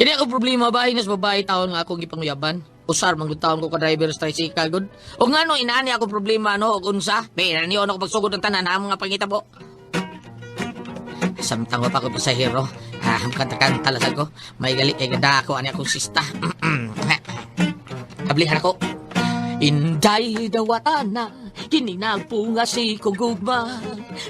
Kini ako problema ba hinas babae taon nga akong gipanguyaban. Usar man gud taon ko ka driver sa tricycle gud. Og ngano inaani ako problema no og unsa? Pero niyo ako pagsugod ng tanan ha mga pangitabo. Samtang wa pa ko pasahero, ha, kanta-kanta lang ko. May gali kay ganda ako ani akong sista. Kablihan ako. Inday dawatana, kini nagpunga si kugugma,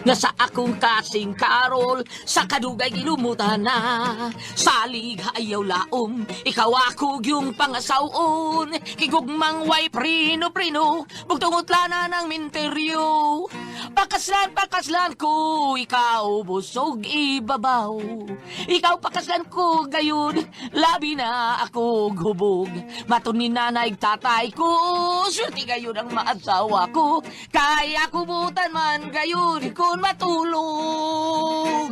nga sa akong kasing karol, sa kadugay gilumutan na. Salig ayaw laom, ikaw ako yung pangasawon, kigugmang way prino-prino, bugtungot lana ng minteryo. Pakaslan, pakaslan ko, ikaw busog ibabaw. Ikaw pakaslan ko gayon, labi na ako hubog. Maton ni nanay tatay ko, swerte gayon ang maasawa ko. Kaya kubutan man gayon kung matulog.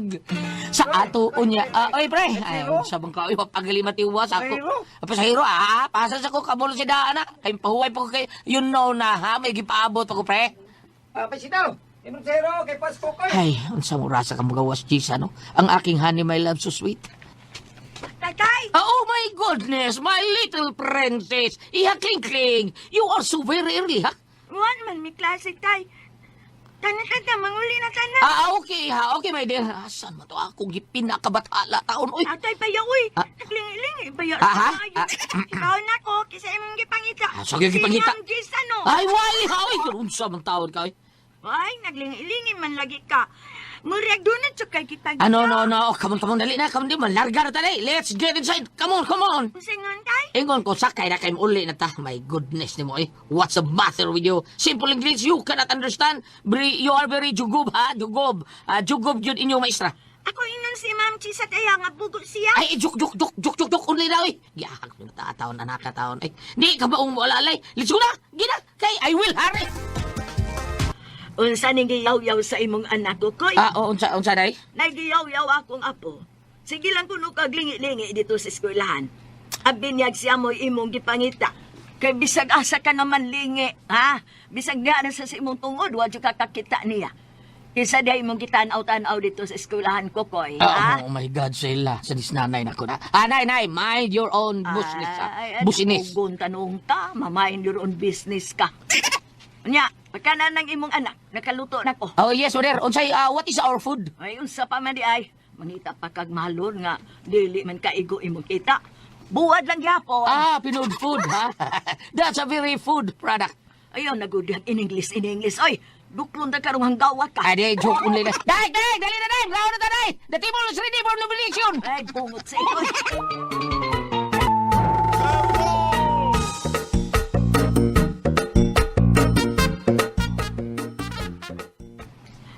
Sa ato unya, ah, oy pre, ay, sabang ka, oy, papagali matiwas ako. Pasahero, ah, pasa sa ko, kamulo si daan na. Kay pahuway pa ko kay, you know na ha, may gipaabot pa ko pre. Ah, Pasitaw, imong zero kay Pasko koy. Ay, unsa mo rasa ka magawas, Gisa, no? Ang aking honey, my love, so sweet. Tatay! Ah, oh my goodness, my little princess! Iha, kling kling! You are so very early, ha? Wan man mi klase, tay. Tanan tata, manguli na tanan. Ah, okay, ha? Okay, my dear. Asan mo to ako gipinakabathala taon, oy? Tatay paya, uy. Ah. Naglingi-lingi, baya. Ah, ha? Ah. Ikaw na ko, kisa imong gipangita. Ah, sige, gipangita. Si Ma'am Gisa, no? Ay, why, ha? Oy, unsa man taon ka, oy? Ay, naglingi-lingi man lagi ka. Murag doon na kay gipangita. Ah, no, no, no. Oh, come on, come on, dali na. Come on, di man. Larga na tali. Let's get inside. Come on, come on. Usingon, tay? Ingon ko, sakay na kay uli na ta. My goodness ni mo eh. What's the matter with you? Simple English, you cannot understand. You are very jugob, ha? Jugob. Ah, jugob yun inyong maestra. Ako inon si Ma'am Chisa kaya nga bugo siya. Ay, juk, juk, juk, juk, juk, juk, uli na, oy. Giyahag mo na taon, anak ka taon. Ay, di ka ba umualalay? Let's go na, gina, kay I will hurry. Unsa ning giyaw-yaw sa imong anak ko, koy? Ah, oh, unsa, unsa, day? Nagiyaw-yaw akong apo. Sige lang kuno kag lingi-lingi dito sa eskwelahan. Abinyag siya mo'y imong gipangita. Kay bisag asa ka naman lingi, ha? Bisag diha na sa imong tungod, wa jud ka kakita niya. Kisa diha imong gitan-aw-tan-aw dito sa eskwelahan ko, koy, ha? Ah, oh my God, Sheila. Sa disnanay na ko na. Ah, nay, nay, mind your own business, ah. Ay, Business. Ugon tanong ka, mamain your own business ka. Nya, pagka na ng imong anak, nakaluto na ko. Oh, yes, mother. Unsay, ah, what is our food? Ay, unsa pa man di ay, mangita pa kag mahalon nga, dili man kaigo imong kita. Buwad lang gyapon. Ah, Pinoy food, ha? That's a very food product. Ayaw, nagudihag in English, in English. Oy, duklon ta karong hanggawa ka. Ay, di, joke only na. Day, day, dali na, day! Laon na, day! The table is ready for nomination! Ay, bungot sa iko.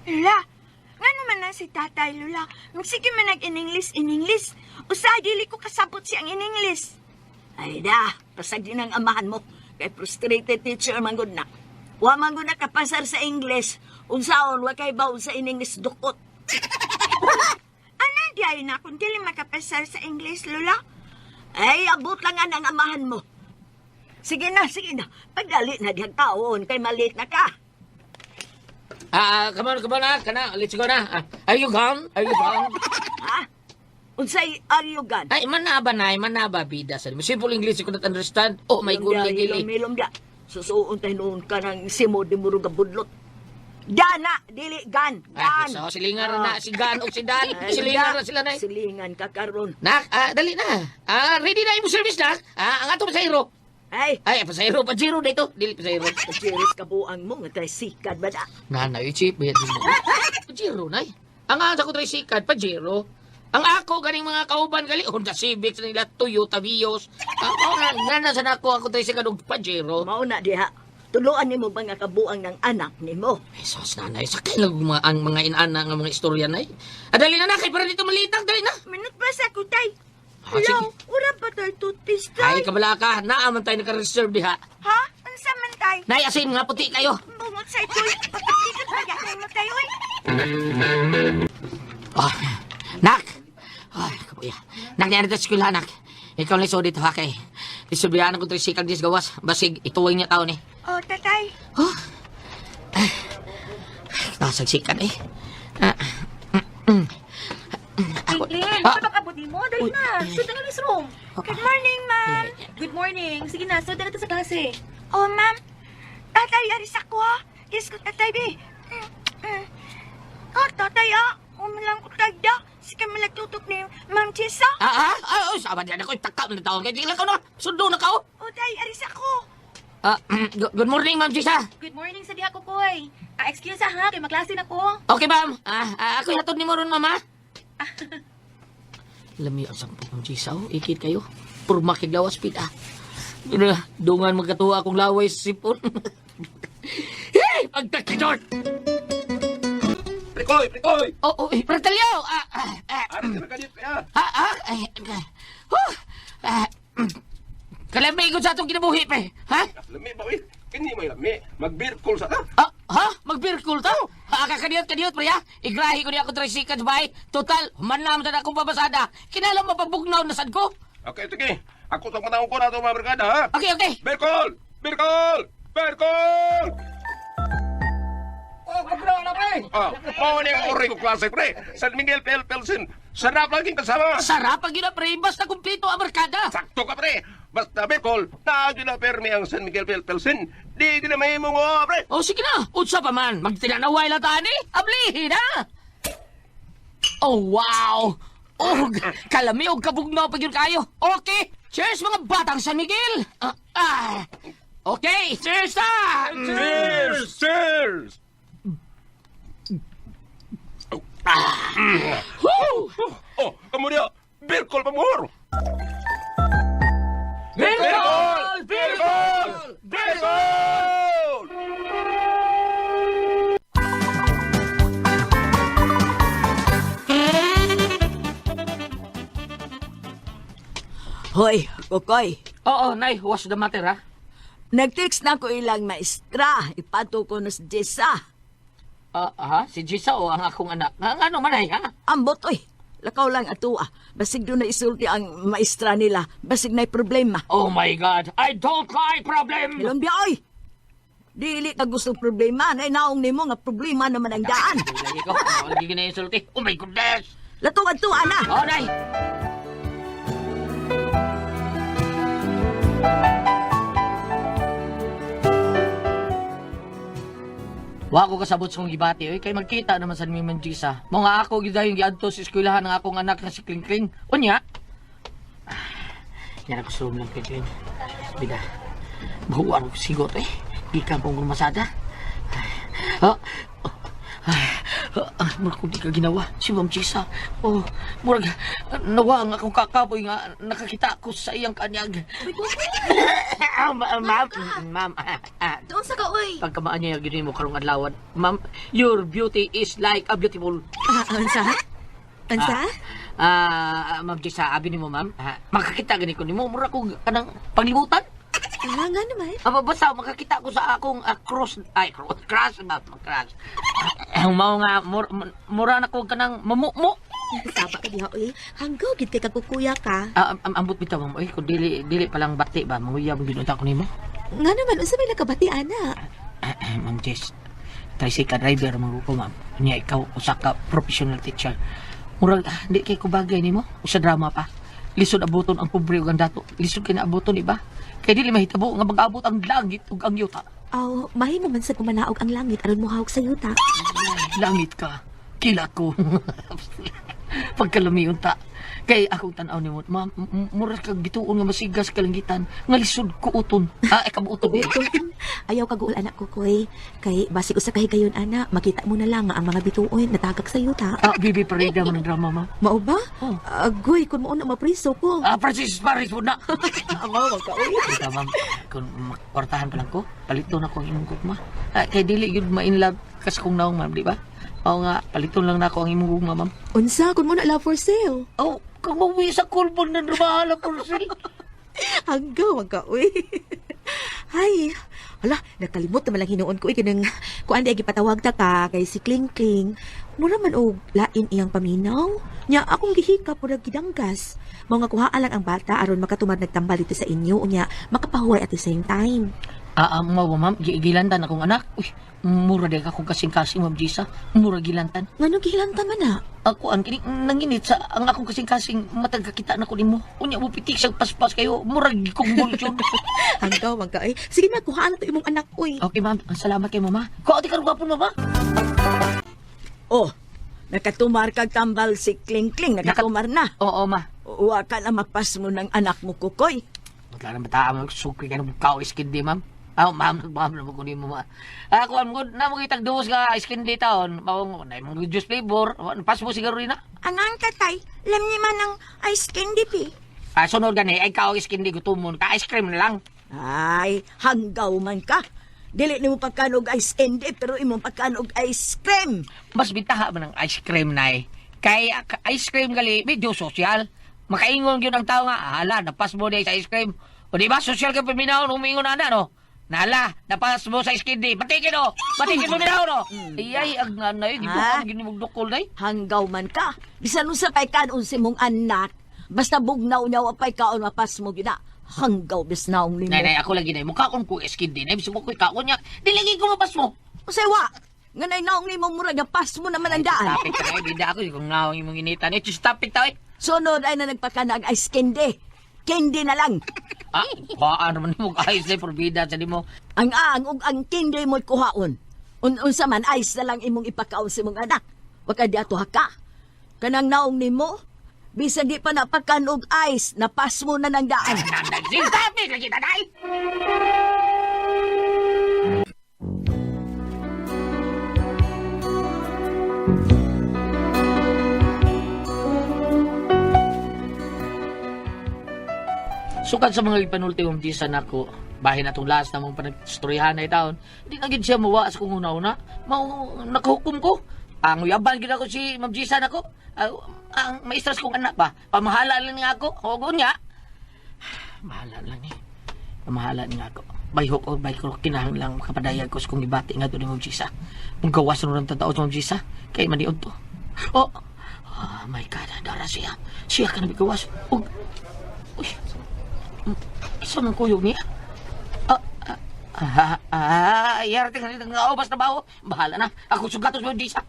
Lula, nga naman na si tatay, Lula. Magsige man nag in English, in English. Usa, dili ko kasabot siyang in English. Ay da, pasag din ang amahan mo. Kay frustrated teacher man gud na. Wa man gud na kapasar sa English. Unsaon, wa kay baon sa in English dukot. Ano di ay na kung dili makapasar sa English, Lula? Ay, abot lang nga ang amahan mo. Sige na, sige na. Pagdali na dihang taon, kay malit na ka. Ah, come on, ah. Kana, let's go na. Ah, are you gone? Are you gone? Ha? Unsay aryugan? Ay, manaba na, manaba, bida. Sa simple English, you could not understand. Oh my goodness, Hilom, dili. hilom dia. Susuon tayo noon ka ng simo di muro budlot. Gana, dili gan, Ah, gan. so, silingan na, si Gan o si Dan. Ay, Silingan da. na sila na. Silingan ka karon. Nak, ah, dali na. Ah, ready na imong service na. Ah, ang ato pasahero. Ay, Ay, pasahero, pajero dito. Dili pasahero. pajiris ka buang mo nga trisikad ba da? Nanay, chip, bayad mo. Pajero, nay. Ang asa ko trisikad, pajero. Ang ako, ganing mga kauban, gali, Honda Civic nila, Toyota Vios. Ang oh, nga, nga na sa nako ako trisikad og pajero. Mao na diha. Tuluan nimo ba nga kabuang ng anak nimo? Ay, sos, nanay, sakay lang mga, ang mga inaana nga mga istorya, nay. Ah, dali na na, kay para dito malitang, dali na. Minut ba sa kutay? Ah, Lula, sige. ura pa tayo toothpaste, Ay, tay? kabala ka, naaman tayo naka-reserve diha. Ha? Unsa man tay? Nay, asin nga puti kayo. Bungot sa ito'y. Pagkakita pa yan mo tayo, oy. Ah, nak! Ay, kabuya. Nak, niya na sa eskwela, nak. Ikaw na iso dito, ha, kay. Isubihan ko tricycle dis gawas. Basig, ituwing niya tao ni. Oh, tatay. Oh. Ay, nasagsikan eh. Ah, mm. Ako, Caitlin, Ah. ah, pag-abot nimo, dali Uy, na. eh. Sud na nga room. Good morning, ma'am. Good morning. Sige na, sud na na to sa klase. Oh, ma'am. Tatay, aris ako ha. Kiss ko, tatay, be. Oh, tatay, ah. Umalang ko tagda. Sige, malagtutok ni Ma'am Chisa. Ah, ah, ah, oh, sama diyan ako, taka mo na tawag. Kaya ka na, sundo na ka, oh. Oh, tay, aris ako. Ah, good morning, Ma'am Gisa. Good morning sa diha ko, Koy. Ah, excuse ah, ha, kay maklase na ko. Okay, ma'am. Ah, ah, ako hatod ni mo ron, mama. Lami ang sampo, Ma'am Gisa, oh. Ikit kayo. Puro makiglawas, pit, ah. Yun na, dungan magkatuwa akong laway sa sipon. Hey, pagtakidot! Prikoy, prikoy! Oh, oh, eh, Pratalyo! Ah, ah, ah, Ari ka kadit kaya. ah, ah, ay, ah, huh, ah, Kalami ko sa atong kinabuhi, pre. Ha? Lami ba uy? Kini may lami. Mag-beer call sa ta. Ah, ha? Mag-beer cool to? Ha, kakadiyot, kadiyot, pre, ha? Igrahi ko niya ako tricycle, bay. Total, humanam sa akong pabasada. Kinala mo pabugnaw na sad ko. Okay, sige. Ako tong panahon ko na itong mga brigada, ha? Okay, okay. Beer call! Beer call! Beer call! Oh, kabro na, pre. Ah, mao ni ang uri ko klase, pre. San Miguel Pel Pelsin. Sarap laging kasama. Sarap ang gina, pre. Basta kumpleto ang barkada. Sakto ka, pre. Basta beer call, naa gyud na permi ang San Miguel Pel Pelsin. Di gyud na mahimong oh, pre. O, sige na. Utsa pa man. Magtinanaway lang tani. Ablihin, ha? Oh, wow. Oh, kalami og kabugnaw pa gyud kayo. Okay. Cheers, mga batang San Miguel. Ah, ah. Okay, cheers na! Cheers! Cheers! Woo! Oh, kamo niya. Beer call pa more. Beer call! Beer call! Beer call! Hoy, Kokoy. Oo, Nay, what's the matter, ha? Nag-text na ko ilang maestra. Ipato ko na si Jessa. Ah, ha? Si Gisa o ang akong anak? Ang ano man ay, ha? Ambot, oy. Lakaw lang ato ah. Basig doon na isulti ang maestra nila. Basig na'y problema. Oh my God, I don't like problem! Hilom biya, oy! Dili ka gusto problema. Nainaong nimo nga problema naman ang daan. Lagi ko, lagi ko na insulti. Oh my goodness! Latong ato, ana. Oh, Nay! Wa ko kasabot sa kong gibati, oy, kay magkita naman sa mi man Gisa. Mo nga ako gid yung giadto sa eskwelahan ng akong anak na si Klingkling. Unya. Ah, yan ako sa room lang, Klingkling. Bida. Buwan ko sigot eh. Gikan kong gumasada. Ah, ah, ah, murag kung di ka ginawa, si Ma'am Gisa. Oh, murag, nawa ang akong kakapoy nga nakakita ko sa iyang kanyag. Ah, ma'am, ma'am, ah, ah, Doon sa ka, oy. pagkamaan niya yung mo karong adlawan. Ma'am, your beauty is like a beautiful. Ah, unsa? Unsa? Ah, Ma'am Gisa, abi nimo ma'am. Ah, makakita gani ko nimo mura ko kanang panglibutan. Ah, nga naman. Ah, basta makakita ko sa akong cross ay cross crush ma'am, crush. Ah, mao nga mura na ko kanang mamumo. Saba ka diha, oy. Hanggaw gid kay kakukuya ka. Ah, ambot bitaw ma'am, oy, kung dili dili pa lang bati ba, manguyab gyud unta ko nimo. Nga naman, unsa may nakabati, ana? Ah, ah, Ma'am Jess, tricycle driver man ko ma'am. Nya ikaw usa ka professional teacher. Murag ah, di kay ko bagay nimo usa drama pa. Lisod abuton ang pobre ug ang dato. Lisod kay naaboton iba. Kay dili mahitabo nga mag-abot ang langit ug ang yuta. Aw, mahimo man sa kumanaog ang langit aron mohawk sa yuta. Langit ka. Kila ko. Pagkalamiyon ta. Kay akong tan-aw nimo, ma'am, murag kag bituon nga masigas kalangitan nga lisod ko uton. Ah, ay kabuoton. Ayaw kaguol anak ko, koy. Kay basig usa ka higayon ana, makita mo na lang nga ang mga bituon natagak sa yuta. Ah, bibi parida man ang drama, ma'am. Mao ba? Oh. Agoy, kun mao na mapriso ko. Ah, Francis Paris po na. Mao ka, oy. Ikaw, ma'am, kung makwartahan pa lang ko, paliton ako ang imong gugma. Ah, kay dili yun ma-inlove kas kong naong, ma'am, di ba? Oo nga, paliton lang na ako ang imong gugma, ma'am. Unsa kun mo na love for sale? Oh, kung mauwi sa kulbon ng rumahala for sale. Hanggaw ka, uy. Ay, hala, nakalimot naman lang hinuon ko. Uy, kanang, kuan di ay gipatawag ta ka kay si Kling Kling. Mura man og lain iyang paminaw. Nya, akong gihika pura gidanggas. Mao nga kuhaa lang ang bata aron makatumad nagtambal dito sa inyo. Unya, makapahuway at the same time. Ah, ah, mao ba, ma'am? Gilantan akong anak. Uy, Mura di akong kasing-kasing, Ma'am Jisa. Mura gilantan. Ngano gihilanta man na? Ako ang kini nanginit sa ang akong kasing-kasing matag kakita na ko nimo. Unya mo pitik sa paspas kayo. Mura gi kong bulsyon. Hanggaw man ka, eh. Sige na, kuhaan na to imong anak, uy. Okay, ma'am. Salamat kay mama. Kuha di ka gwapo, mama. Oh, nakatumar kag tambal si Kling Kling, nakatumar na. Oo, ma. Uwa ka na mapasmo ng anak mo, Kukoy. Wala na bata, mo sukri ka ng kao skin di, ma'am. Ah, ma'am, ma'am, naman ko mo, ma. Ah, kuan mo, na mo kitag duos nga ice candy taon. Maong, na imong juice flavor. Pas mo siguro rin na. Anang tatay, lam ni man ang ice candy pi. Ah, sunod gani, ay kao ice candy gutumon ka. Ice cream na lang. Ay, hanggaw man ka. Dili nimo pagkanog ice candy, pero imong pagkanog ice cream. Mas bitaha man ang ice cream na eh. Kay ice cream gali, medyo social. Makaingon yun ang tao nga, "Ah, hala, napas mo di sa ice cream. O di ba, social ka paminaon, umingon na na, no? Nala, napas mo sa ice candy. Patikin o! Patikin mo minaon, no? Ay, ay, ang nanay, di Ah. ba, ginimugdukol na eh. Hanggaw man ka. Bisan unsa pay kanon si mong anak, basta bugnaw niya wa pay kaon mapasmo gina. Hanggaw bis naong nimo. Nay, nay, ako lagi nay. Mukha kong ko ice candy. Nay, bisan mo ko ikaon niya. Di lagi ko mapas mo. Usay wa, nga nay naong nimo murag napasmo naman ang daan. Topic ka na, bida ako. Kung naong imong initan. Eh, just topic tao eh. Sunod ay na nagpakanag ice candy. Candy na lang. Ah, kuhaan naman mo ayos na porbida sa nimo. Ang aang ug ang candy mo'y kuhaon. Unsa man ice na lang imong ipakaon sa imong anak. Wa ka di ato haka. Kanang naong nimo, bisan di pa napakan og ice, napasmo na ng daan. Nanay, topic lagi nanay. Sukad sa mga ipanulti mong Jisa nako, bahin atong last na mong panagstoryahan na taon, di na gid siya mawa sa kung una-una. Mao nakahukom ko. Ang uyaban gid ako si Ma'am Jisa nako. Ang maestras kong anak ba, pamahala lang niya ako. O niya. Mahala lang eh. Pamahala niya ako. By hook or by crook, kinahanglan makapadayag ko sa kong gibati nga to ni Ma'am Jisa. Kung gawas na rin tao sa Ma'am Jisa, kay maniod to. Oh, oh my God, dara siya. Siya ka na bigawas. Ug, uy, isa man kuyog niya. Ah, ah, ah, ah, yara tingnan nga ubas na baho. Bahala na. Ako sugatos Ma'am Jisa.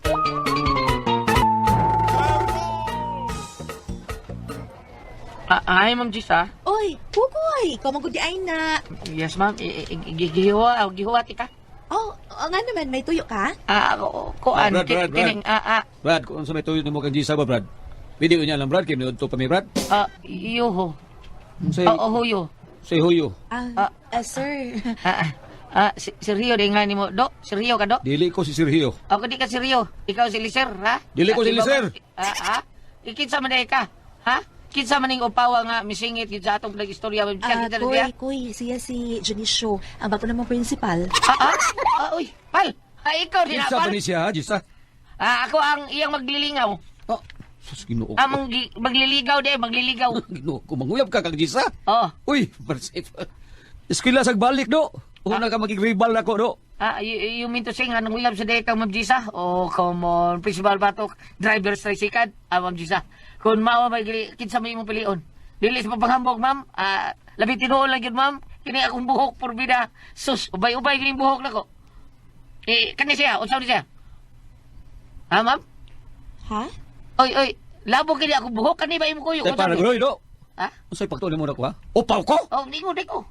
Ah, ay, Ma'am Jisa. Oy, Kukoy, ikaw man gud di ay na. Yes, ma'am. Gihuwa, gihuwa tika. Oh, oo nga naman, may tuyo ka? Ah, ako, kuan, Brad, Brad, Brad. kining, Brad, kung sa may tuyo nimo kang Gisa ba, Brad? Pwede niya lang, Brad, kay niudto pa mi, Brad. Yuho. Say, Oo, huyo. say huyo. Ah, ah, sir. Si, si Rio, di nga ni mo. Do, si Rio ka, do? Dili ko si Sergio. Ako di ka si Rio. Ikaw si Liser, ha? Dili ko si iba ba- Liser. Ah, ah? Ikinsa man di ka, ha? Kinsa man ning upawa nga misingit gid sa atong nag-istorya. Ah, Kinsa Koy, siya? Koy, siya si Janicio, ang bago namang principal. Uy, pal. Ah, ikaw din na, Kinsa pal. ba ni siya, ha, Gisa? Ah, ako ang iyang maglilingaw. Oh, sus, Ginoo Ah, ko. magliligaw di, magliligaw. Ginoo ko, manguyab ka kang Gisa. Oh. Uy, Barsif. Eskwela sa balik, do. Una ka maging rival nako, do. Ah, you mean to say nga nang uyab sa deka, Ma'am Gisa? Oh, come on. Principal Batok, driver's tricycle. Ah, Ma'am Gisa. Kung maawa may gili, kinsa may imong pilion. Dili sa papanghambog, ma'am. Ah, labi tinuol lang yun, ma'am. Kini akong buhok, purbida. Sus, ubay-ubay kini buhok nako. Eh, kani siya, unsa ni siya? Ha, ma'am? Ha? Oy, oy, labo kini akong buhok, kani ba imong kuyo? Tay Unsa para ni? guloy, do. Ha? Unsay pagtuon nimo nako, ha? Upaw ko? Oh, di ko, di ko.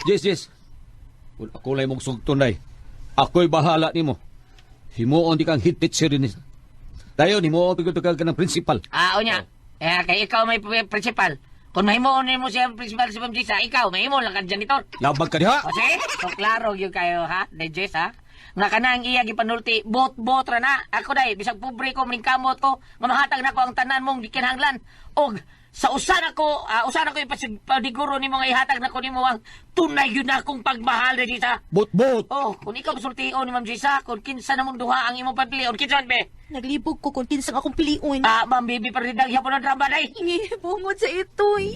Yes, yes. Kung ako lang mong sugton, day. Ako'y bahala nimo. Himuon di kang head teacher din. Dayon, himuon pigod ka ng principal. Ah, unya. Eh, kay ikaw may principal. Kung mahimuon nimo siya ang principal si Ma'am Gisa, ikaw mahimo lang kang janitor. Labag ka diha. O sige, so klaro gyud kayo ha, Digest ha. Nga kanang iya gipanulti, bot-bot ra na. Ako day, bisag pobre ko, kamot ko, nga mahatag nako ang tanan mong gikinahanglan. Og sa usa nako, usa nako ipasiguro nimo nga ihatag nako nimo ang tunay gyud na akong pagmahal Gisa. Bot-bot. Oh, kung ikaw masultion ni Ma'am Gisa, kung kinsa namong duha ang imong pagpilion, kinsa man be? Naglibog ko kung kinsang akong piliun. Ah, Ma'am Bibi, perdidang hapon ang drama day. Eh, bungod sa itoy.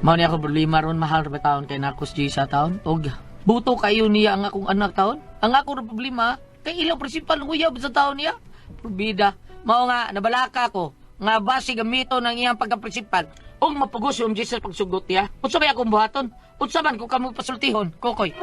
Mao ni ako problema ron mahal ra ba taon kay Narcos G sa taon. Og buto kayo niya ang akong anak taon. Ang ako ra problema kay ilang principal ng uyab sa taon niya. Probida. Mao nga nabalaka ko. nga base gamito ng iyang pagka-principal ug mapugos yung Jesus pagsugot niya. Unsa may akong buhaton? Unsa man kung kamo pasultihon, Kokoy?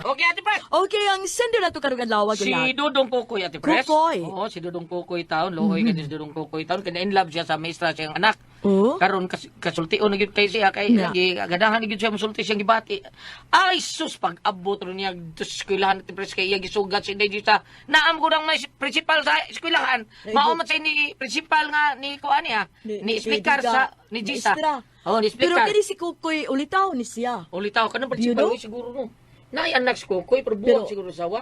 Okay, Ate Pres. Okay, ang sender na to karong adlaw. Si Dudong Kukoy, Ate Pres. Kukoy. Oo, si Dudong Kukoy taon. Luhoy mm-hmm. Si Dudong Kukoy taon. Kaya in love siya sa maestra siyang anak. Oh? Karon kasultion na gyud kay siya kay Na. lagi ganahan na gyud siya musulti siyang gibati. Ay sus, pag abot ro niya dito sa eskwelahan, Ate Pres, kay iya gisugat si Inday Gisa. Naam ko nang may principal sa eskwelahan. Mao man sa ni principal nga ni kuan niya, ni speaker sa ni Gisa. Maestra. Oh, ni Pero speaker. kini si Kukoy ulitaw ni siya. Ulitaw ka ng principal You know? oy, siguro no. Naay anak si Kukoy pero buwag Pero- siguro sawa.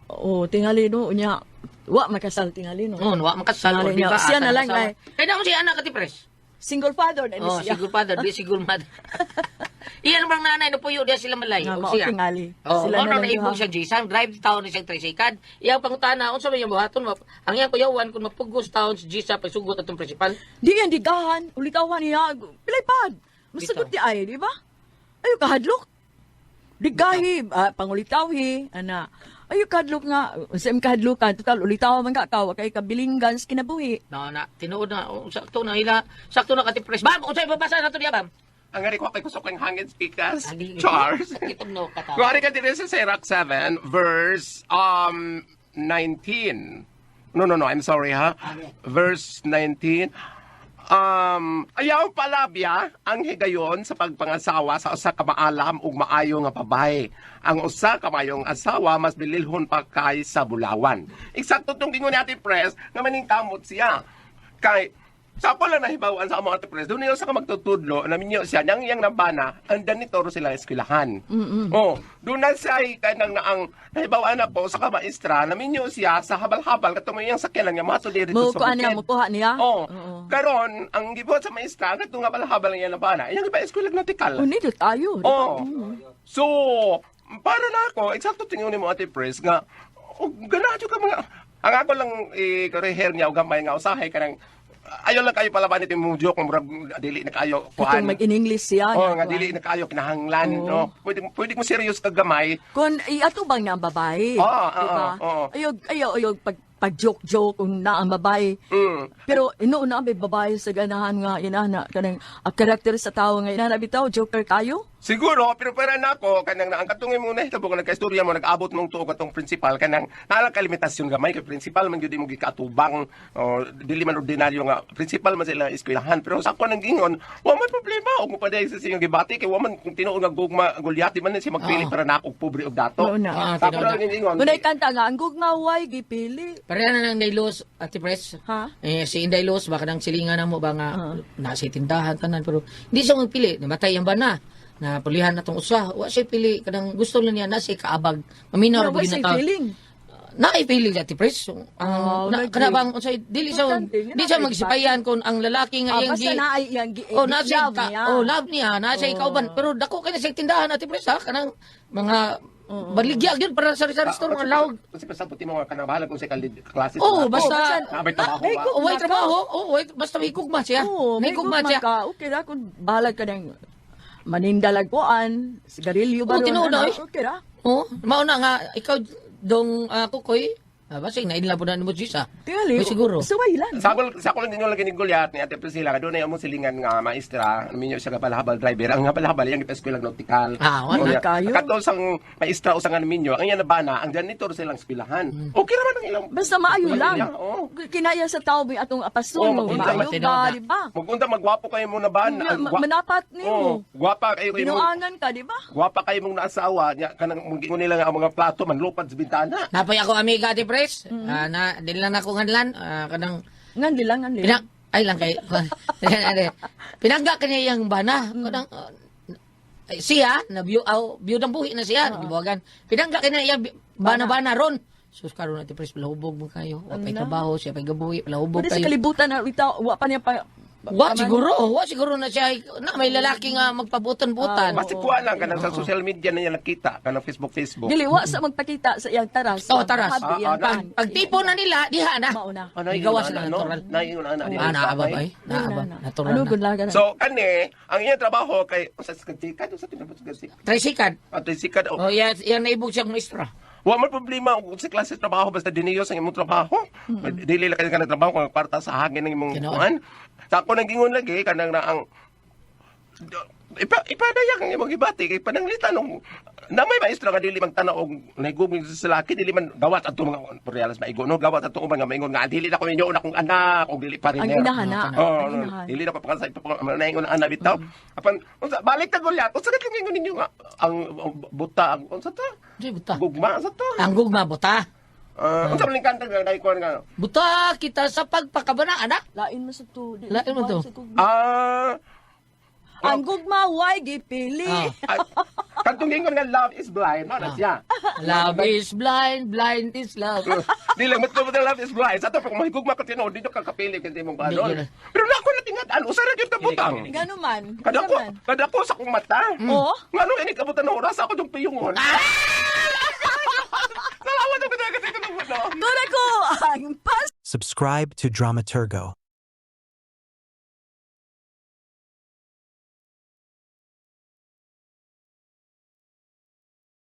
Oh, tingali no unya. Wa makasal tingali no. Oo, wa makasal Tingali or di niya. ba? Siya asa na lang asawa. ay. Kaya na siya anak, Ate Pres. Single father na ni Oh, siya. single father, di single mother. Iyan bang nanay no puyo diya sila malay. Nga, O mao siya. tingali. Oh, Sila mao na na lang naibog duha. siya Jason, drive taon ni siyang tricycle. Iyang pangutana unsa may iyang buhaton? Ang iyang kuyawan kung mapugos taon si Jisa pagsugot atong principal. Di yan digahan, ulitawan niya. Pilay pad. Masagot di ay, di ba? Ayo kahadlok. Digahi, pangulitawhi, ana. Ayo kahadlok nga, sa imong kahadlokan, total ulitaw man ka ka, wa kay kabilinggan sa kinabuhi. Na na tinuod na oh, sakto na ila, sakto na kati pres. Bam, unsa ibabasa nato diya, bam? Ang gari ko kay kusok ang hangin speakers. Agi. Charles. Kitog no katawa. Kuwari ka din sa Sirach 7, verse 19. No, no, no, I'm sorry ha. Verse 19. Ayaw palabya ang higayon sa pagpangasawa sa usa ka maalam ug maayo nga babae. Ang usa ka maayong asawa mas bililhon pa kay sa bulawan. Eksakto tong gingon ni Ate Pres nga maningkamot siya. Kay sa ako lang nahibawan sa among Ate Pres, doon niyo sa ka magtutudlo, naminyo siya, nang iyang nabana, ang danitoro sila eskwelahan. Oh, doon na siya ay kanang naang nahibawan ako sa kamaestra, naminyo siya sa habal-habal katong iyang sakyanan nga mato diri Mo sa kuan niya, bukid. mukuha niya. Oh, Oo. karon ang gibuhat sa maestra katong habal-habal ang iyang nabana, iyang iba eskwela nautical. Unidot tayo, di ba? Oh. So, para na ako, eksakto tingnan mo Ate Pres nga og ganado ka mga ang ako lang i-reher niya og gamay nga usahay kanang ayo lang kayo palaban ito yung joke murag dili na kayo kuan. Katong mag-in-English siya. Oh, nga kuan. dili na kayo kinahanglan, Oo. no. Pwede pwede mo serious ka gamay. Kung iatubang na ang babae, Oo, di ba? oo, oo. Ayog, ayaw, ayog, pag, pag joke-joke kung na ang babae. Pero inuuna may babae sa ganahan nga, inana, kanang, ang karakter sa tao nga, inana, bitaw, joker kayo. Siguro, pero para nako kanang ang katungay mo na hitabo kung nagkaistorya mo nag-abot mong tuog atong principal kanang naa ka limitasyon gamay kay principal man gyud imong gikaatubang o dili man ordinaryo nga principal man sila eskwelahan pero sa ako nang gingon wa man problema og mopaday sa siyang gibati kay wa man kung tinuod nga gugma Goliath di man na siya magpili para nako og pobre og dato. Oo na. Ah, Sa ako tinuod lang na. gingon. Unay kanta nga, ang gugmaway, gipili. Pareha na ng Dailos, Ate Pres. Ha? Eh, si Inday Los, baka nang silingan na mo ba nga nasa tindahan tanan pero hindi siya magpili. Namatay ang bana. Na pulihan na tong usa. Wa siya pili kanang gusto lang niya na siya kaabag. Maminaw ra Wala ba siya'y na tao. feeling. Naay feeling Ate Pres. Ang Oh, na, nag- kana bang unsay dili siya Importante, nga di siya naay magsipayan kung ang lalaki nga Ah, iyang basta naay iyang Oh, na siya love ka, niya. oh, love niya, na siya kauban. Pero dako kay na siya tindahan Ate Pres ha kanang mga baligya gyud para sa sa store mga lawg. Kasi pasabot mo nga kanang bahala kung sa klase. Oh, basta Naabay trabaho May ba? Oh, way trabaho. Oh, way basta may gugma siya. Oo, May may gugma gugma siya. ka. Okay ra, kung bahalag ka ng manindalag kuan, sigarilyo ba Oo, ron, tinuod ano, na, eh. okay ra. Oh, mao na nga ikaw dong kukoy. Basta nainla po na nimo siya. Tingali, May siguro. Suway lang. Sa ako lang ninyo lagi ni Goliath ni Ate Priscilla kadto na mo silingan nga maestra minyo siya kapalhabal driver ang kapalhabal yang gipa-eskwela nautical. Ah, wala Oh, kayo. Kato sang maestra usa nga minyo ang iya nabana ang janitor silang eskwelahan. Okay ra man ang ilang. Basta maayo lang. Yeah, oo. Kinaya sa tao may atong apasun, Oo, mo, magunta, maayo tinuod ka, na. di ba? Magunta magwapo kayo mo na ban. Nga, manapat nimo. Oh, gwapa kayo kayo. Binuangan ka, di ba? Gwapa kayo mong naasawa nya kanang mong nila nga ang mga plato manlupad sa bintana. Napay ako amiga Ate Pres. Na dili lang ako nganlan kanang Ngan lang, ngan lang. pinang ay lang kay pinangga kaniya yang bana kanang siya na view aw view ng buhi na siya gibuhagan. Pinangga kaniya yang bana-bana ron. Sus karon Ate Pres palahubog mo kayo. Wa pay trabaho siya pay gabuhi palahubog Pwede sa kayo. kalibutan na itaw, wa pa niya pa, Wa siguro na siya na may lalaki nga magpabutan-butan. Basta kuha lang kanang sa social media na niya nakita, kanang Facebook Facebook. Dili wa sa magpakita sa iyang taras. Oh, taras. Habi iyang Ah, ah, kan. Pag tipo na nila, diha na. Mao na. Ah, naiingon Gawas na, na no? natural. Naiingon na, na, Ah, naaba ba eh? Naaba. Natural Ano na. gud lang So kani, ang iyang trabaho kay unsa sa katikad, unsa tinabot sa katikad? Tricycad. At sikad Oh, yan, yan naibog siyang maestra. Wa man problema kung sa klase sa trabaho basta diniyos ang imong trabaho. Dili lang kayo ka trabaho kung ang kwarta sa hangin ng imong Tinuod. kuan. Sa ako nang gingon lagi kanang na ang ipadayag ang imong gibati kay pananglitan og na may maestro nga dili magtanaw og nahigugma sa lalaki, dili man gawas adto mga reales maigo, no, gawas adto uban nga maingon nga dili na ko inyo akong anak og dili pa rin. Ang inahan na. Oh, Ang inahan. dili na ko pakasay naingon ang anak bitaw. Apan unsa balik ta gulyat, unsa katong ingon ninyo nga ang buta, ang unsa ta? Di, buta. Gugma sa to. Ang gugma, buta. Ah, unsa man ning kanta nga dai kuan nga? Buta kita sa pagpakabana, anak. Lain mo sa to. Di- Lain mo to. sa gugma. Ang gugma way gipili. Ah. Ay, kantong ingon nga "Love is blind," mao na siya. Love is blind, blind is love. Di lang mo "Love is blind." Sa to kung mahigugma ka tinuod, dito ka kapili kay imong Di, balon. di. Pero na ako natingad ano usa ra gyud ka butang. Gano man. Kada ko, Unsa man? kada ko sa akong mata. Oh? Ngano ini kabutan ng oras ako dong piyungon. Salamat ang pinagkatay ko ng Doon ako ang pas Subscribe to Dramaturgo.